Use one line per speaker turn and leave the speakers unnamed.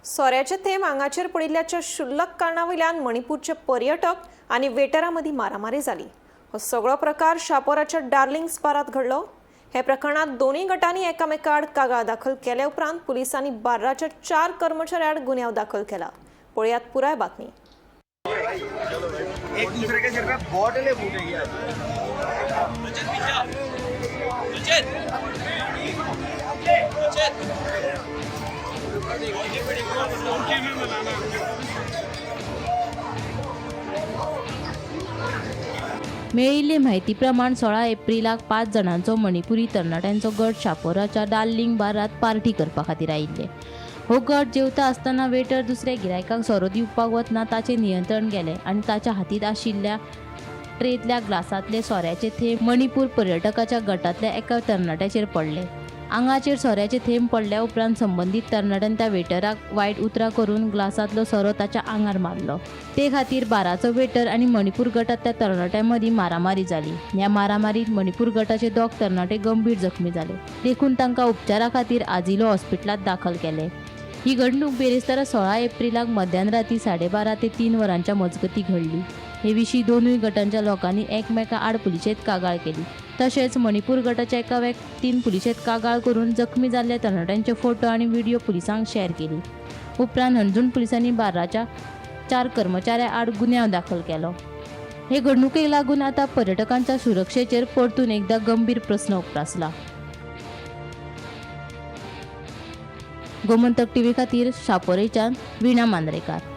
सोऱ्याचे थेंब आंगाचेर पडिल्ल्याच्या क्षुल्लक कारणा वयल्यान मणिपूरचे पर्यटक आनी वेटरा मदीं मारामारी जाली. हो सगळो प्रकार शापोराच्या डार्लिंग्स बारात घडलो. हे प्रकरणात दोनूय गटांनी एकामेका आड कागाळ दाखल केल्या उपरांत पुलिसांनी बार्राच्या 4 कर्मचाऱ्यां आड गुन्यांव दाखल केला. पळयात पुराय बातमी.
एक दूसरे के सिर पे बोतलें फूटेगी आज.
मेळिल्ले म्हायती प्रमाण 16 एप्रिलाक 5 जाणांचो मणिपुरी तरणाट्यांचो गट शापोराच्या डार्लिंग बारात पार्टी करपा खातीर आयिल्ले. हो गट जेवता आसतना वेटर दुसऱ्या गिरायकाक सोरो दिवपाक वतना ताचें नियंत्रण गेलें आनी ताच्या हातींत आशिल्ल्या ट्रेंतल्या ग्लासांतले सोऱ्याचे थेंब मणिपूर पर्यटकाच्या गटांतल्या एका तरणाट्याचेर पडले. आंगाचेर सोऱ्याचे थेंब पडल्या उपरांत संबंदीत तरणाट्यान त्या वेटराक वायट उतरां करून ग्लासांतलो सोरो ताच्या आंगार मारलो. ते खातीर बाराचो वेटर आनी मणिपूर गटांतल्या तरणाट्यां मदीं मारामारी जाली. ह्या मारामारीत मणिपूर गटाचे 2 तरणाटे गंभीर जखमी जाले, देखून तांकां उपचारा खातीर आजिलो हॉस्पिटलांत दाखल केले. ही घडणूक बेरेस्तारा 16 एप्रिलाक मध्यान राती 12:30 ते 3 वरांच्या मजगतीं घडली. हे विशीं दोनूय गटांच्या लोकांनी एकमेका आड पुलिशेंत कागाळ केली. तशेंच मणिपूर गटाच्या एका व्यक्तीन पुलिशेंत कागाळ करून जखमी जाल्ल्या तरणाट्यांचे फोटो आनी व्हिडिओ पुलिसांक शेअर केली. उपरांत हणजूण पुलिसांनी बार्राच्या 4 कर्मचाऱ्यां आड गुन्यांव दाखल केलो. हे घडणुकेक लागून आतां पर्यटकांच्या सुरक्षेचेर परतून एकदा गंभीर प्रस्न उप्रासला. गोमंतक टीव्ही खातीर शापोरेच्यान वीणा मांद्रेकार.